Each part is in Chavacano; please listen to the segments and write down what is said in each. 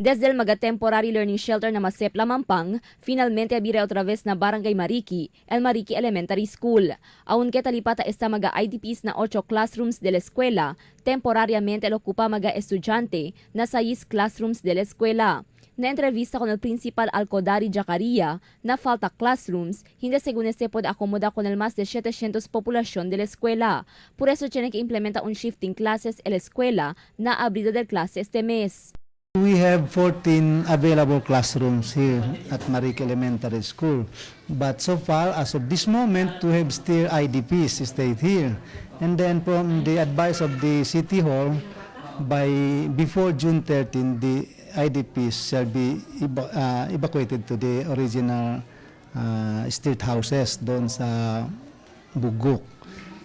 Desde el mga temporary learning shelter na Masep Lamampang, finalmente abira otra vez na Barangay Mariki, el Mariki Elementary School. Aunque talipata esta mga IDPs na 8 classrooms de la escuela, temporariamente el ocupa mga estudyante na 6 classrooms de la escuela. Na entrevista con el principal Alcodari Jacaria, na falta classrooms, hindi según este puede acomoda con el más de 700 población de la escuela. Por eso tiene que implementa un shifting classes en la escuela na abrida del clase este mes. We have 14 available classrooms here at Mariki Elementary School. But so far, as of this moment, we have still IDPs stayed here. And then from the advice of the City Hall, by before June 13, the IDPs shall be evacuated to the original stilt houses doon sa Buguk.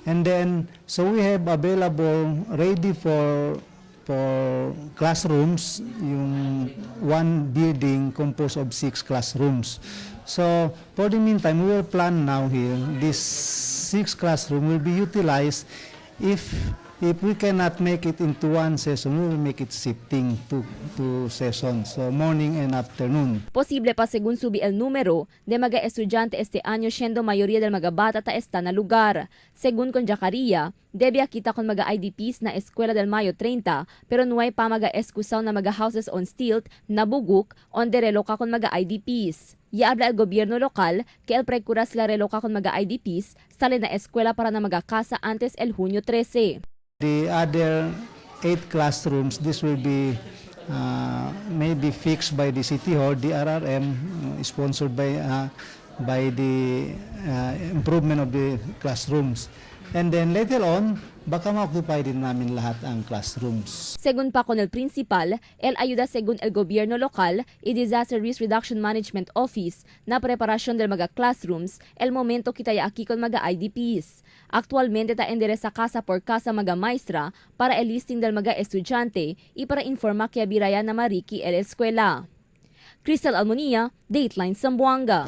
And then, so we have available, ready for classrooms, yung one building composed of six classrooms. So, for the meantime, we will plan now here, this six classroom will be utilized. If we cannot make it into one session, we will make it shifting to two sessions, so morning and afternoon. Posible pa según subi el número de mga estudyante este año, siendo mayoría del mga bata ta está na lugar. Según con Jacaria, debe kita con mga IDPs na escuela del Mayo 30, pero no hay pa mga escusaw na mga houses on stilt na Buguk onde reloka con mga IDPs. Ya habla el gobierno local que el precuras la reloka con mga IDPs sale na escuela para na mga casa antes el junio 13. The other eight classrooms, this will be maybe fixed by the City Hall, DRRM, sponsored by the improvement of the classrooms. And then later on, baka ma-occupy din namin lahat ang classrooms. Según pa con el principal, el ayuda según el gobierno local y Disaster Risk Reduction Management Office na preparación del mga classrooms el momento kita aquí con mga IDPs. Actualmente ta endereza casa por casa mga maestra para el listing del mga estudyante y para informar que abiraya na Mariki el escuela. Crystal Almonia, Dateline Zamboanga.